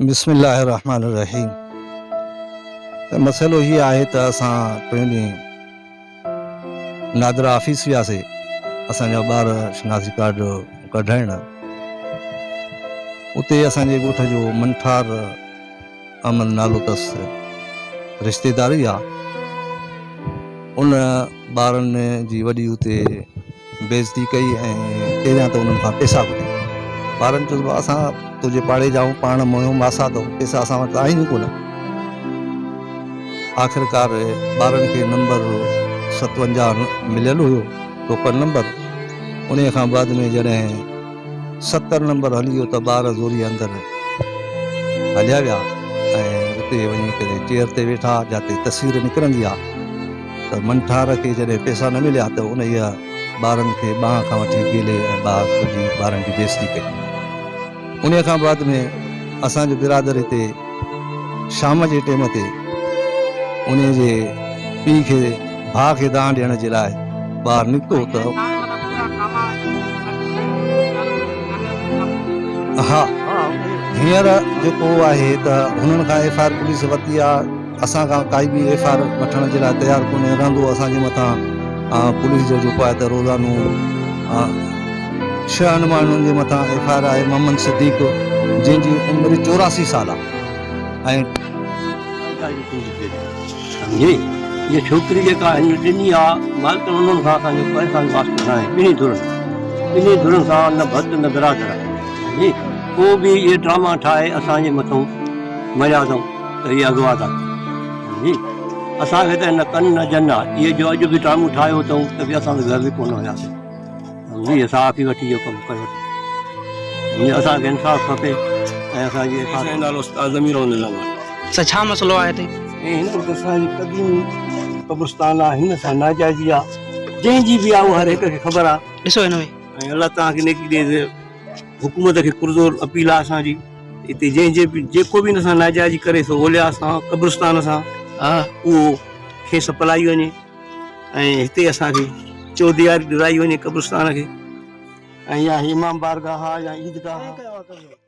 بسم الله الرحمن الرحيم ته مسئلو هي آهي ته اسان ٽئين ڏينهن نادرا آفيس وياسي اسان جا ٻار شناختي ڪارڊ ڪڍائڻ اتي اسان جي ڳوٺ جو منٺار احمد نالو اٿس رشتيدار ئي آ ان ٻارن جي وڏي اتي بيعزتي ڪئي ۽ پهريان ته انهن کان پئسا گهريا. ٻارن چيس ڀاء اسان تنهنجي پاڙي جا آهيون پاڻ موهيون ماسات آهيون پئسا اسان وٽ ته آهن ئي ڪونه. آخرڪار ٻارن کي نمبر 57 مليل هيو ٽوڪن نمبر انهيء کان بعد ۾ جڏهن 70 نمبر هلي ويو ته ٻار زوريء اندر هليا ويا ۽ اتي وڃي ڪري چيئر تي ويٺا جاتي تصوير نڪرندي آهي. ته منٺار کي جڏهن پئسا نه مليا ته انهيء ٻارن کي ٻانهن کان وٺي گهلي ۽ ٻاهر ڪڍي ٻارن جي بيعزتي ڪئي. انهيء کان بعد ۾ اسان جو برادر هتي شام جي ٽيم تي انهيء جي پيء کي ڀاء کي دانهن ڏيڻ جي لاء ٻاهر نڪتو ته ها هينئر جيڪو آهي ته هنن کان ايف I R police ورتي آهي. اسان کان ڪائي به ايف I R وٺڻ جي لاء تيار ڪونهي رهندو اسان جي مٿان پوليس جو جيڪو آهي ته روزانو ڇهن ماڻهن جي مٿان ايف I R آهي محمد صديق جنهن جي عمر 84 سال آهي ۽ سمجهي اها ڇوڪري جيڪا هن ڏني آ مالڪن انهن سان اسان جو ڪنهن سان به واسطو ناهي ٻنهي ڌرن ٻنهي ڌرن سان نه ڀت نه برادر سمجهي پوء به اهي ڊراما ٺاهي اسان جي مٿون مريا اٿئون ته هي اغوا ٿا ڪن سمجهي اسان کي ته نه ڪن نه جن آ اهي جو اڄ به ڊرامو ٺاهيو اٿئون ته به اسان ته گهر به ڪونه هياسين سمجهي صحافي وٺي اهو ڪم ڪيو اٿئون سمجهي اسان کي انصاف کپي ۽ اسان جي اسان جو نالو استاد ضمير احمد نظاماڻي. سر ڇا مسئلو آهي هتي؟ ۽ هن وقت اسان جي قديمي قبرستان آ هن سان ناجائزي آ جنهن جي به آ اهو هر هڪ کي خبر آ. ڏسو هن ۾. ۽ الله توهان کي نيڪي ڏي ته حڪومت کي پرزور اپيل آ اسان جي هتي جنهن جي به جيڪو به هن سان ناجائزي ڪري سو اولياء سان قبرستان سان اهو کيس پلائي وڃي ۽ هتي اسان کي چوديواري ڏرائي وڃي قبرستان کي ۽ يا هي امام بارگاهه آ يا عيدگاهه آ.